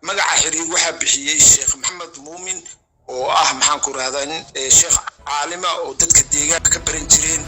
Magaca Xiriir waxaa bixiyey Sheekh Maxamed Muumin oo ah, maxaan ku rahdaa, nin sheekh caalima oo dadka deegaanka ka baran jireen.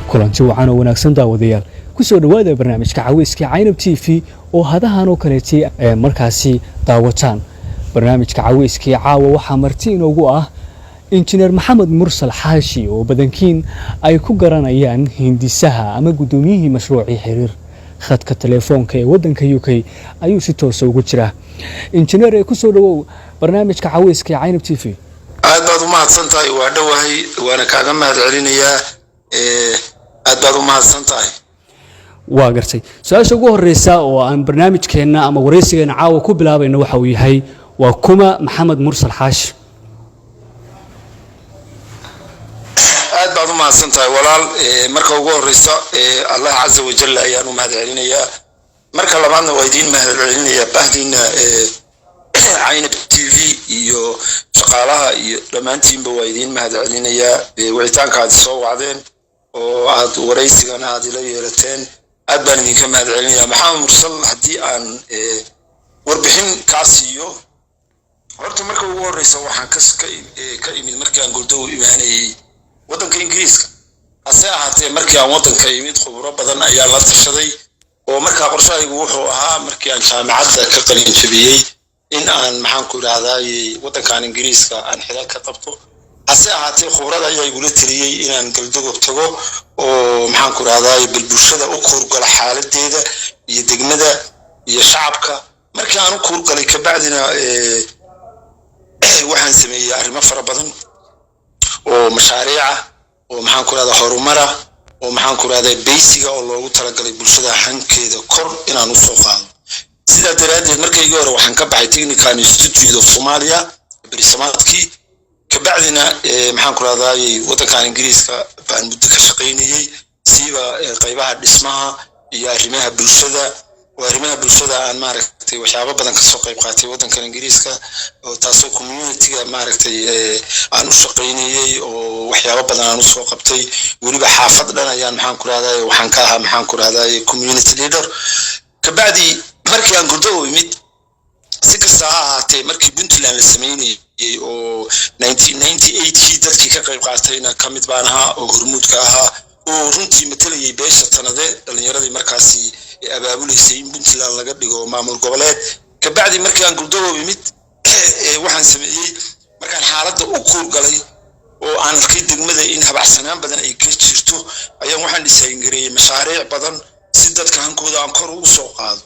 Kulanti wacan oo wanaagsan, daawadayaal. Ku soo dhowaada barnaamijka Caweyska Caynab TV oo hadahan oo kaleetay ee markaasi daawataan. Barnaamijka Caweyskii caawa waxaa marti inoogu ah Injineer Maxamed Mursal Xaashi, oo badankiin ay ku garanayaan hindisaha ama guddoomiyihii mashruucii Xiriir. Khadka telefoonka ee waddanka UK ayuu si toosa ugu jiraa. Injineer, ee kusoo dhowow barnaamijka Caweyska ee Caynab TV. Aad baad u mahadsan tahay. Waa dhowahay, waana kaaga mahad celinayaa. Aad baad u mahadsan tahay. Waa gartay. Su-aasha ugu horeysa oo aan barnaamijkeenna ama wareysigeena caawa ku bilaabayno waxa uu yahay: waa kuma Maxamed Mursal Xaashi? Aad baad u mahadsan tahay, walaal. Marka ugu horeysa, Allah caza wajal ayaan u mahad celinayaa. Marka labaadna waa idiin mahad celinayaa, bahdiina Caynab TV iyo shaqaalaha iyo dhammaantiinba waa idiin mahad celinayaa wicitaanka aad soo wacdeen oo aad waraysigana aad ila yeelateen. Aad baan idinka mahad celinayaa. Maxamed Mursal haddii aan warbixin kaa siiyo, horta marka ugu horeysa waxaan ka imid markii aan Goldow imaanayey waddanka Ingiriiska. Hase ahaatee, markii aan waddanka imid, khubro badan ayaa la tashaday, oo markaa qorshahaygu wuxuu ahaa, markii aan jaamacadda ka qalin jabiyey, in aan, maxaan ku idhahdaay, waddankan Ingiriiska aan xilal ka qabto. Hase ahaatee, khubrada ayaa igula teliyey inaan Galdogob tago oo, maxaan ku idhahdaay, bal bulshada u kuurgalo xaaladeeda iyo degmada iyo shacabka. Markii aan u kuurgalay kabacdina, waxaan sameeyey arrimo fara badan oo mashaariica oo, maxaan ku rahdaa, horumara oo, maxaan ku rahdaa, basic-ga oo loogu talagalay bulshada hankeeda kor inaan usoo qaado. Sidaa daraaddeed, markaygii hore waxaan ka baxay Technical Institute of Somalia berisamaadkii. Kabacdina, maxaan ku rahdaay, waddankan Ingiriiska baan muddo ka shaqaynayey, siiba qaybaha dhismaha iyo arrimaha bulshada, oo arrimaha bulshada aan, maaragtay, waxyaabo badan kasoo qayb qaatay waddankan Ingiriiska, oo taasoo communityga, maaragtay, aan u shaqaynayey oo waxyaabo badan aan usoo qabtay. Weliba xaafad dhan ayaan, maxaan ku rahdaay, waxaan ka ahaa, maxaan ku rahdaay, community leader. Kabacdi markii aan Gurdo imid, si kasta ha ahaatee, markii Puntland la sameynayey oo 1998kii, dadkii ka qayb qaatayna ka mid baan ahaa oo hormuudka ahaa oo runtii matalayay beesha Tanade, dhalinyaradii markaasi abaabulaysay in Puntland laga dhigo maamul goboleed. Kabacdi markii aan Gurdogow imid, waxaan sameeyey, markaan xaaladda u kuurgalay oo aan arkay degmada in habacsanaan badan ay ka jirto, ayaan waxaan dhisayngareeyey mashaariic badan si dadka hankooda aan kor ugu soo qaado.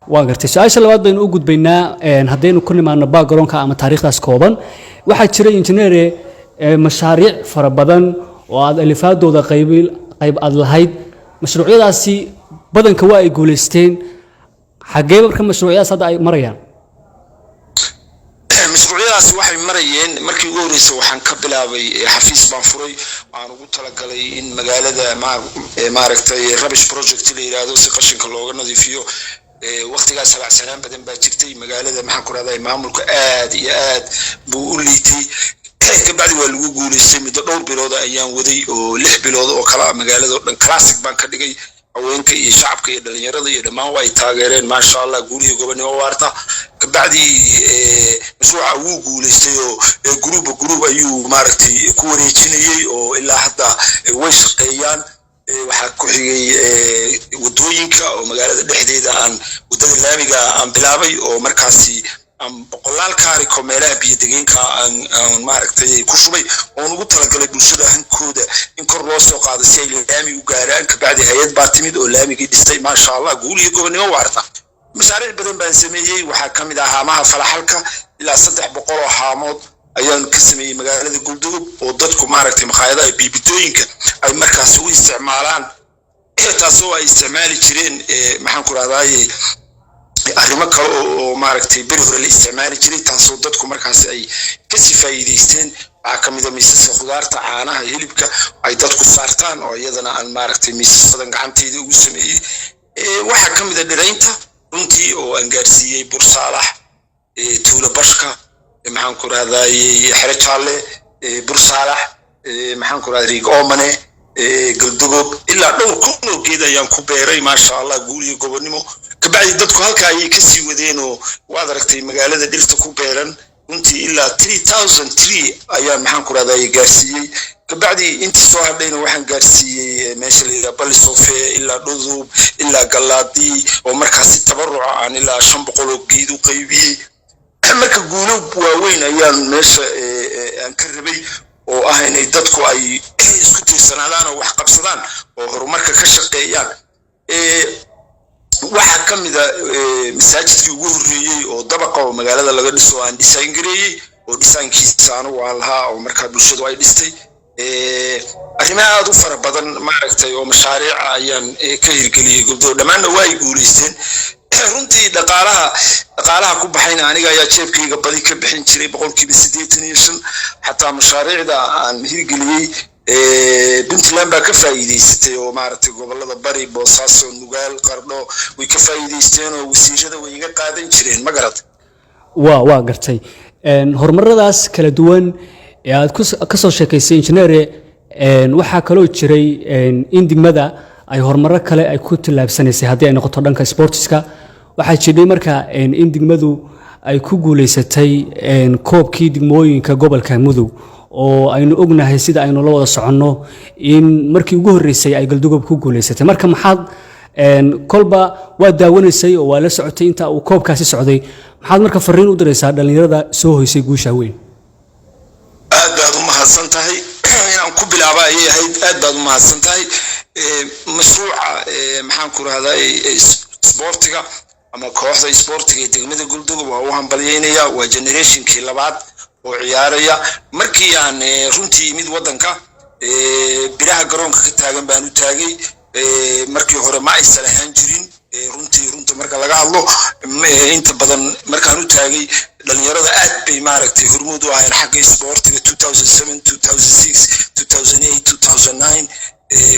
Waa gartay. Su-aasha labaad baynu u gudbaynaa. Haddaynu ku nimaano backgroundka ama taariikhdaas kooban, waxaa jiray, injineere, mashaariic fara badan oo aad alifaadooda qayb qayb aad lahayd. Mashruucyadaasi badanka waa ay guulaysteen. Xaggee marka mashruucyadaas hadda ay marayaan? Mashruucyadaasi waxay marayeen, markii ugu horreysay waxaan ka bilaabay xafiis baan furay. Waxaan ugu talagalay in magaalada, maaragtay, rubbish project la yidhaahdo, si qashinka looga nadiifiyo. Waqtigaas habacsanaan badan baa jirtay magaalada, maxaan ku rahday, maamulka aad iyo aad buu u liitay. Kabacdi waa lagu guulaystay. Muddo dhowr bilood ayaan waday, oo 6 bilood oo kala, magaalada oo dhan classic baan ka dhigay. Haweenka iyo shacabka iyo dhalinyarada iyo dhammaan waa ay taageereen, maasha Allah. Guulihii gobonimo waarta. Kabacdi mashruuca wuu guulaystay oo guruuba guruub ayuu, maaragtay, ku wareejinayey oo ilaa hadda way shaqeeyaan. Waxaa ku xigay waddooyinka oo magaalada dhexdeeda aan waddada laamiga aan bilaabay, oo markaasi aan boqolaal kaariko meelaha biyodegeenka aan, maaragtay, ku shubay, oon ugu talagalay bulshada hankooda in kor loo soo qaado si ay laami u gaaraan. Kabacdi hay-ad baa timid oo laamigii dhistay, maasha Allah. Guul iyo gobonnimo waarta. Mashaariic badan baan sameeyey. Waxaa ka mid ah haamaha falaxalka. Ilaa 300 oo haamood ayaan ka sameeyey magaalada Guldugub, oo dadku, maaragtay, makhaayadaha, biibitooyinka ay markaasi u isticmaalaan, taasoo ay isticmaali jireen, maxaan ku rahdaye, arrimo kale oo, maaragtay, beri hore la isticmaali jiray, taasoo dadku markaasi ay kasii faa'iidaysteen. Waxaa ka mid a miisaska khudaarta, caanaha, hilibka ay dadku saartaan, oo iyadana aan, maaragtay, miisas badan gacanteyda ugu sameeyey. Waxaa ka mid a dhiraynta runtii oo aan gaarsiiyey Bursaalax, Tuulo Bashka. Maxaan ku rahdaayey, Xere Jaalle, Bursaalax, maxaan ku rahday, Riig Oomane, Galdogob, ilaa dhowr kun oo geed ayaan ku beeray, maasha Allah, guul iyo gobonnimo. Kabacdi dadku halka ayay kasii wadeen oo waad aragtay magaalada dhirta ku beeran. Runtii ilaa 3000 tree ayaan, maxaan ku rahday, gaarsiiyey. Kabacdi intii soo hadhayna waxaan gaarsiiyey meesha la yidhaha Balisofe, ilaa Dhudub, ilaa Galaadii, oo markaasi tabaruca aan ilaa 500 oo geed u qaybiyey. Marka guulo waaweyn ayaan meesha aan ka rabay, oo ah inay dadku ay isku tiirsanaadaan oo wax qabsadaan oo horumarka ka shaqeeyaan. Waxaa ka mid a masaajidkii ugu horreeyey oo dabaqa oo magaalada laga dhiso oo aan design gareeyey, oo designkiisa anigu aan lahaa, oo markaa bulshadu ay dhistay. Arrimaha aad u fara badan, maaragtay, oo mashaariica ayaan ka hirgeliyey Goldogob, dhammaanna waa ay guulaysteen. Runtii dhaqaalaha ku baxayna aniga ayaa jeebkayga badi ka bixin jiray, 85%. Xataa mashaariicda aan hirgeliyey Puntland baa ka faa'iidaysatay, oo maaragtay gobolada Bari, Boosaaso, Nugaal, Qardho way ka faa'iidaysteen, oo wasiirada way iga qaadan jireen, ma garad? Waa gartay. Horumaradaas kala duwan ee aad ka soo sheekaysay, injineere, waxaa kaloo jiray in degmada ay horumaro kale ay ku tallaabsanaysay, haddii ay noqoto dhanka sportiska. Waxaa jidhay marka in degmadu ay ku guulaysatay koobkii degmooyinka gobolka Mudug, oo aynu ognahay, sida aynu la wada soconno, in markii ugu horreysay ay Galdogob ku guulaysatay. Marka maxaad kolba waa daawanaysay oo waa la socotay inta uu koobkaasi socday? Maxaad marka fariin u diraysaa dhallinyarada soo hoysay guusha weyn? Aad baad u mahadsan tahay. Inaan ku bilaaba ayay ahayd. Aad baad u mahadsan tahay. Mashruuca, maxaan ku rahdaa, isboortiga ama kooxda isboortiga ee degmada Goldogob waa u hambalyeynaya. Waa generationkii labaad oo ciyaaraya. Markii aan runtii imid waddanka, biraha garoonka ka taagan baan u taagay. Markii hore ma aysan ahaan jirin. Runtii, runta marka laga hadlo, inta badan markaan u taagay dhalinyarada aad bay, maaragtay, hormuud u ahayn xagga isboortiga 2007, 2006, 2008, 2009.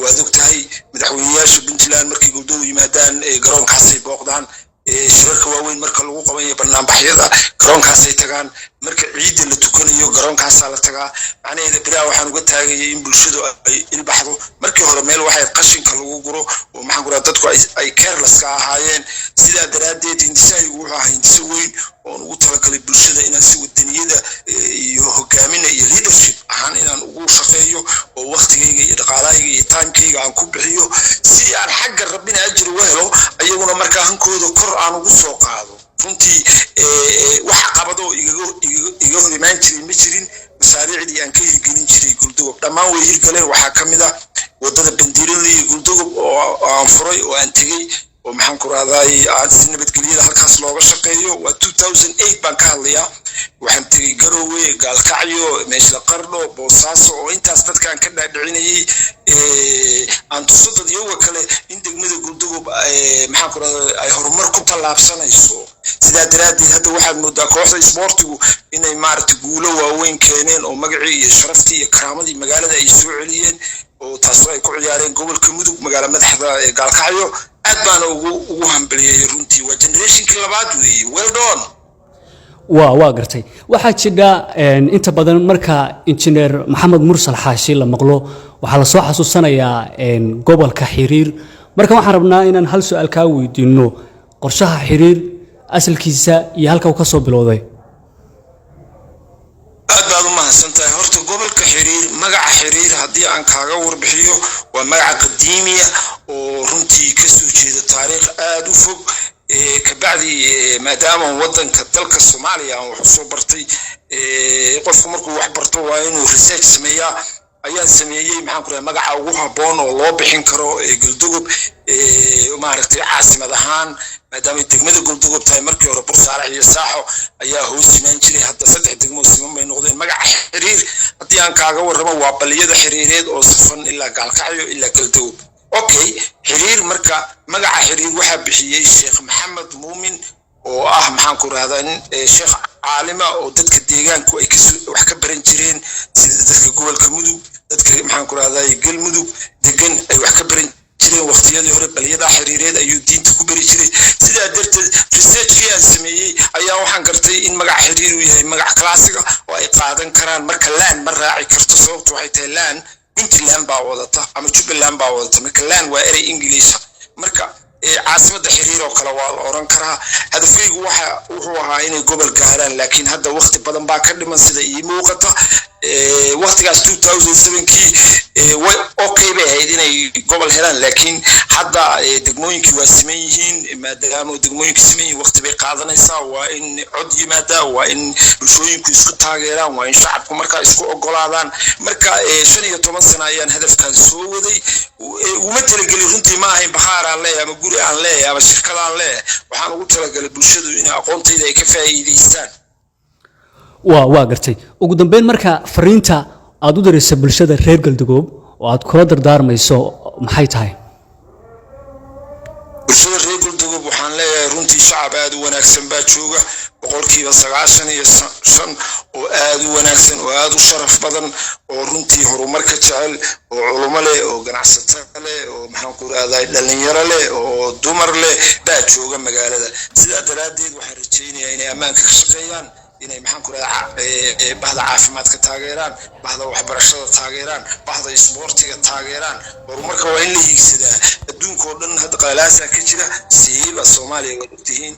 Waad og tahay, madaxweyneyaasha Puntland markay Goldogob yimaadaan garoonkaasay booqdaan. Shirarka waaweyn marka lagu qabanayo, banaanbaxyada, garoonkaasay tagaan. Marka ciidda la tukanayo garoonkaasaa la tagaa. Macnaheeda biraha waxaan uga taagayay in bulshadu ay ilbaxdo. Markii hore meel waxay qashinka lagu guro oo, maxaan ku rahaa, dadku ay careless ka ahaayeen. Sidaa daraaddeed hindisahaygu wuxuu ahaa hindiso weyn oon ugu talagalay bulshada inaan si wadaniyada iyo hogaamina iyo leadership ahaan inaan ugu shaqeeyo, oo waktigayga iyo dhaqaalahayga iyo timekayga aan ku bixiyo, si aan xagga Rabbina ajir uga helo, ayaguna markaa hankooda kor aan ugu soo qaado. Runtii wax qabadoo iga hor imaan jiray ma jirin. Mashaariicdii aan ka hirgelin jiray Goldogob dhammaan way hirgaleen. Waxaa ka mid ah waddada Bandiirada iyo Goldogob oo aan furay oo aan tegey, oo, maxaan ku rahdaay, aan si nabadgelyada halkaas looga shaqeeyo. Waa 2008 baan ka hadlayaa. Waxaan tegey Garowe, Gaalkacyo, meesha Qardho, Boosaaso, oo intaas dadkaan ka dhaadhicinayay, aan tuso dadyoga kale in degmada Goldogob, maxaan ku rahdaa, ay horumar ku tallaabsanayso. Sidaa daraaddeed hadda waxaad moodaa kooxda isboortigu inay, maaragtay, guulo waaweyn keeneen, oo magacii iyo sharaftii iyo karaamadii magaalada ay soo celiyeen, oo taasoo ay ku ciyaareen gobolka Mudug, magaala madaxda ee Gaalkacyo. Aad baana ugu hambaliyey. Runtii waa generationkii labaad weeye. Well done. Waa gartay. Waxaa jidha inta badan marka injineer Maxamed Mursal Xaashi la maqlo waxaa la soo xasuusanayaa gobolka Xiriir. Marka waxaan rabnaa inaan hal su-aal kaa weydiino: qorshaha Xiriir asalkiisa iyo halka uu ka soo bilowday. Aad baad u mahadsan tahay. Horta gobolka Xiriir, magaca Xiriir haddii aan kaaga warbixiyo, waa magaca qadiimiya oo runtii kasoo jeeda taariikh aad u fog. Kabacdi maadaama waddanka, dalka Soomaaliya, aan wax usoo bartay, qofku markuu wax barto waa inuu research sameeyaa, ayaan sameeyey, maxaan ku rahay, magaca ugu habboon oo loo bixin karo Goldogob, maaragtay, caasimad ahaan, maadaamay degmada Goldogob tahay. Markii hore Bursaalax iyo Saaxo ayaa hoos imaan jiray, hadda saddex degmo siman bay noqdeen. Magaca Xiriir haddii aan kaaga warramo, waa baliyada xiriireed oo safan ilaa Gaalkacyo ilaa Galdogob. Okay, Xiriir marka, magaca Xiriir waxaa bixiyey Sheekh Maxamed Muumin, oo ah, maxaan ku rahdaa, nin sheekh caalima oo dadka deegaanku ay wax ka baran jireen, sida dadka gobolka Mudug, dadka, maxaan ku rahdaa, Galmudug degan ay wax ka baran Jireen waqtiyadii hore balyadaa xiriireed ayuu diinta ku beri jiray. Sidaa darteed researchkii aan sameeyey ayaa waxaan gartay in magac Xiriir uu yahay magac classic-ga oo ay qaadan karaan. Marka land ma raaci karto, sababtu waxay tahay land Puntland baa wadata ama Jubbaland baa wadata. Marka land waa erey Ingiliisha. Marka caasimadda Xiriir oo kale waa la oran karaa. Hadafkaygu waxa wuxuu ahaa inay gobol gaaraan, laakiin hadda waqti badan baa ka dhiman sida ii muuqata. Waqtigaas 2007kii okay bay ahayd inay gobol helaan, laakiin hadda degmooyinkii waa siman yihiin. Maadaama degmooyinkii siman yihiin, waqti bay qaadanaysaa. Waa in cod yimaadaa, waa in bulshooyinku isku taageeraan, waa in shacabku markaa isku ogolaadaan. Marka 15 sano ayaan hadafkan soo waday. Uguma talagelin runtii, ma ahayn bakhaar aan leeyahay ama guri aan leeyahay ama shirkad aan leeyahay. Waxaan ugu talagalay bulshadu inay aqoontayda ay ka faa'iidaystaan. Waa gartay. Ugu dambeyn marka, fariinta aad u diraysa bulshada reer Galdogob oo aad kula dardaarmayso maxay tahay? Bulshada reer Galdogob waxaan leeyahay, runtii shacab aad u wanaagsan baa jooga, 95% oo aad u wanaagsan oo aad u sharaf badan oo runtii horumarka jecel oo culumo leh oo ganacsato leh oo, maxaan ku rahday, dhalinyaro leh oo dumar leh baa jooga magaalada. Sidaa daraaddeed waxaan rajaynayaa inay ammaanka ka shaqeeyaan, inay, maxaan ku rahdaa, bahda caafimaadka taageeraan, bahda waxbarashada taageeraan, bahda isboortiga taageeraan. Horumarka waa in la hiigsadaa. Adduunka oo dhan hadda qalaalaasaa ka jira, siiba Soomaaliya waad ogtihiin,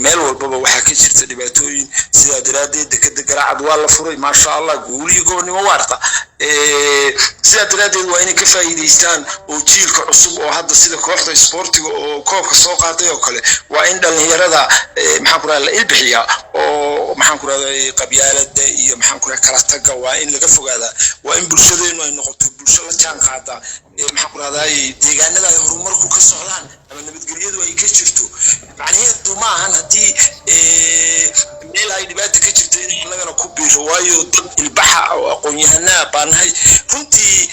meel walbaba waxaa ka jirta dhibaatooyin. Sidaa daraaddeed dekeda Garacad waa la furay, maasha Allah, guuliyo gobonnimo waarta. Sidaa daraaddeed waa inay ka faa'iidaystaan oo jiilka cusub oo hadda sida kooxda isboortiga oo koobka soo qaaday oo kale, waa in dhalinyarada, maxaan ku rahdaa, la ilbixiyaa oo, maxaan ku rahdaa, qabyaalada iyo, maxaan ku rahdaa, kala tagga waa in laga fogaadaa. Waa in bulshadeenu ay noqoto bulsho la jaan qaada, maxaan ku rahdaa, deegaanada ay horumarku ka socdaan ama nabadgelyadu ay ka jirto. Macnaheedu ma ahan haddii meel ay dhibaata ka jirto in annagana ku biiro, waayo dad ilbaxa oo aqoon-yahanaa baa nahay. Runtii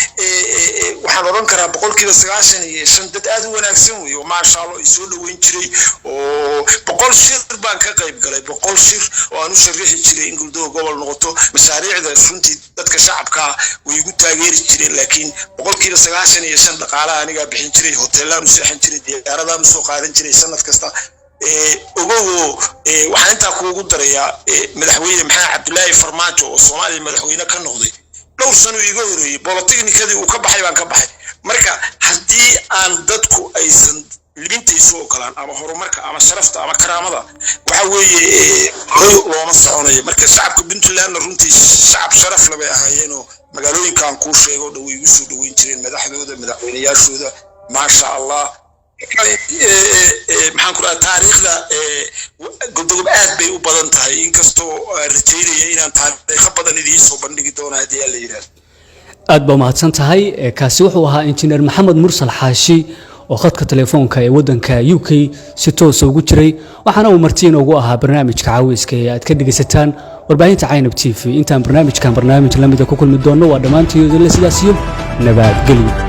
waxaan odhan karaa 95% dad aad u wanaagsan wey oo, maasha Allah, i soo dhoweyn jiray oo 100 shir baan ka qayb galay, 100 shir oo aan u sharixi jiray in Galdogob gobol noqoto. Mashaariicda runtii dadka shacabka way igu taageeri jireen, laakiin 95% dhaqaalaha anigaa bixin jiray, hoteelaan u seexan jiray, diyaaradaan usoo qaadan jiray sanad kasta. Ogowo, waxaan intaa kuugu darayaa, madaxweyne Maxamed Cabdulaahi Farmaajo oo Soomaaliya madaxweyne ka noqday dhowr sano iga horeeyey, polytechnicadii uu ka baxay baan ka baxay. Marka haddii aan dadku aysan libintaysu ogolaan ama horumarka ama sharafta ama karaamada, waxa weeye horay looma soconayo. Marka shacabka Puntlandna runtii shacab sharaf labay ahaayeenoo magaalooyinkan kuu sheego dhan way igu soo dhoweyn jireen madaxdooda, madaxweyneyaashooda, maasha Allah. Maxaan ku dhaha, taariikhda Goldogob aad bay u badan tahay, inkastoo rajaynaya inaan taariikho badan idiin soo bandhigi doono haddii Alla yidhaahdo. Aad baa umahadsan tahay. Kaasi wuxuu ahaa Injineer Maxamed Mursal Xaashi oo khadka telefoonka ee waddanka UK si toosa ugu jiray, waxaana uu marti inoogu ahaa barnaamijka caweyska ee aad ka dhegaysataan warbaahinta Caynab TV. Intaan barnaamijkan barnaamij lamida ku kulmi doonno, waa dhammaantiyoodale sidaas iyo nabadgelyo.